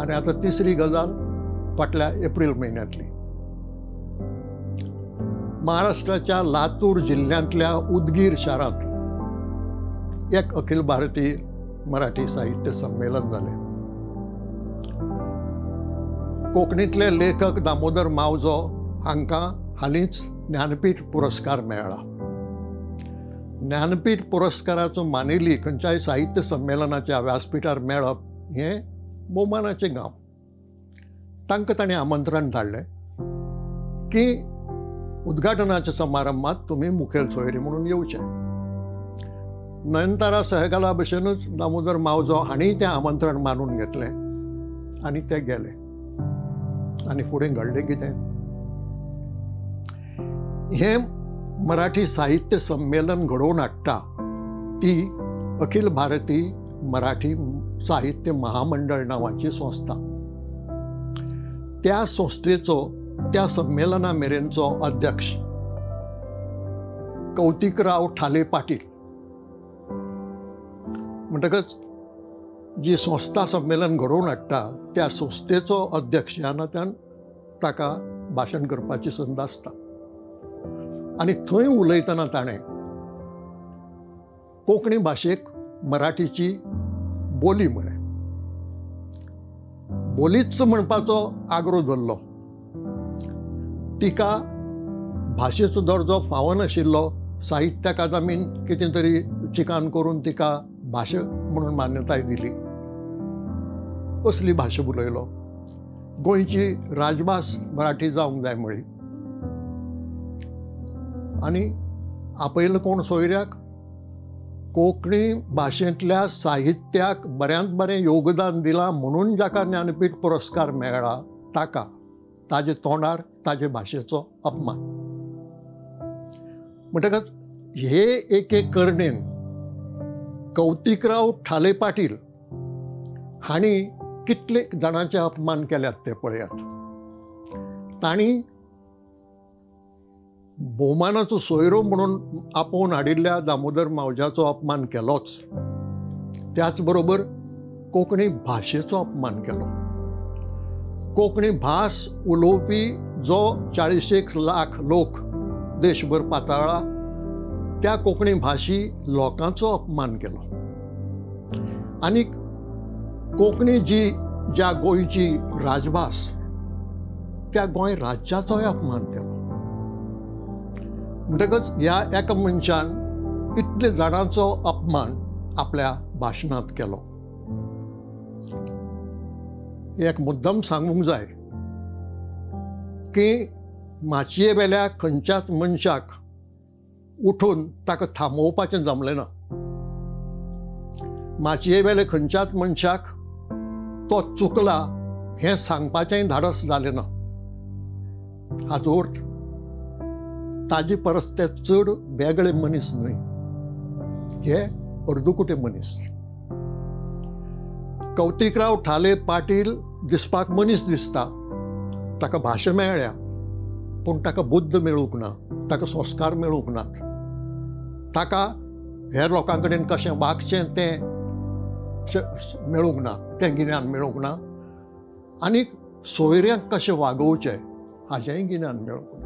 आनी आतां तिसरी गजाल फाटल्या एप्रील म्हयन्यांतली. महाराष्ट्राच्या लातूर जिल्ल्यांतल्या उदगीर शारांत एक अखिल भारतीय मराठी साहित्य संमेलन जालें. कोंकणींतले लेखक दामोदर मावजो हांकां हालींच ज्ञानपीठ पुरस्कार मेळ्ळा. ज्ञानपीठ पुरस्काराचो मानेली खंयच्याय साहित्य संमेलनाच्या व्यासपिठार मेळप हें भोवमानाचें काम. तांकां ताणें आमंत्रण धाडलें की उद्घाटनाच्या समारंभात तुमी मुखेल सोयरे म्हणून येवचे. नयनतारा सहगला भशेनूच दामोदर मावजो हांणी तें आमंत्रण मानून घेतलें आनी ते गेले. आनी फुडें घडलें कितें? हें मराठी साहित्य संमेलन घडोवन हाडटा ती अखिल भारतीय मराठी साहित्य महामंडळ नांवाची संस्था. त्या संस्थेचो त्या संमेलना मेरेनचो अध्यक्ष कौतिकराव ठाले पाटील. म्हणटकच जी संस्था संमेलन घडोवन हाडटा त्या संस्थेचो अध्यक्ष ह्या नात्यान ताका भाशण करपाची संद आसता. आनी थंय उलयतना ताणें कोंकणी भाशेक मराठीची बोली म्हळें. बोलीच म्हणपाचो आग्रो धरलो. तिका भाशेचो दर्जो फावनाशिल्लो. साहित्य अकादमीन कितें तरी चिकान करून तिका भाशा म्हणून मान्यताय दिली. असली भाशा उलयलो. गोंयची राजभास मराठी जावंक जाय म्हळी. आनी आपयलो कोण सोयऱ्याक? कोंकणी भाशेंतल्या साहित्याक बऱ्यांत बरें योगदान दिलां म्हणून जाका ज्ञानपीठ पुरस्कार मेळ्ळा ताका ताजे तोंडार ताजे भाशेचो अपमान. म्हणटकच हे एके करणेन कौतिकराव ठाले पाटील हांणी कितले जाणांचे अपमान केल्यात ते पळयात. तांणी भोवमानाचो सोयरो म्हणून आपोवन हाडिल्ल्या दामोदर मावज्याचो अपमान केलोच, त्याच बरोबर कोंकणी भाशेचो अपमान केलो. कोंकणी भास उलोवपी जो 40 लाख लोक देशभर पाताळ्ळा त्या कोंकणी भाशी लोकांचो अपमान केलो. आनी कोंकणी जी ज्या गोंयची राजभास त्या गोंय राज्याचोय अपमान केलो. म्हणटकच ह्या एका मनशान इतले जाणांचो अपमान आपल्या भाशणांत केलो. एक मुद्दम सांगूंक जाय की माचये वेल्या खंयच्याच मनशाक उठून ताका थांबोवपाचें जमलें ना. माचये वेल्या खंयच्याच मनशाक तो चुकला हें सांगपाचेंय धाडस जालें ना. हाचो अर्थ ताजे परस ते चड वेगळे मनीस न्हय, हे अर्दकुटे मनीस. कौतिकराव ठाले पाटील दिसपाक मनीस दिसता, ताका भाशा मेळ्ळ्या, पूण ताका बुद्द मेळूंक ना, ताका संस्कार मेळूंक नात, ताका हेर लोकां कडेन कशें वागचें तें मेळूंक ना, तें गिन्यान मेळूंक ना, आनी सोयऱ्यांक कशें वागोवचें हाचेंय गिन्यान मेळूंक ना.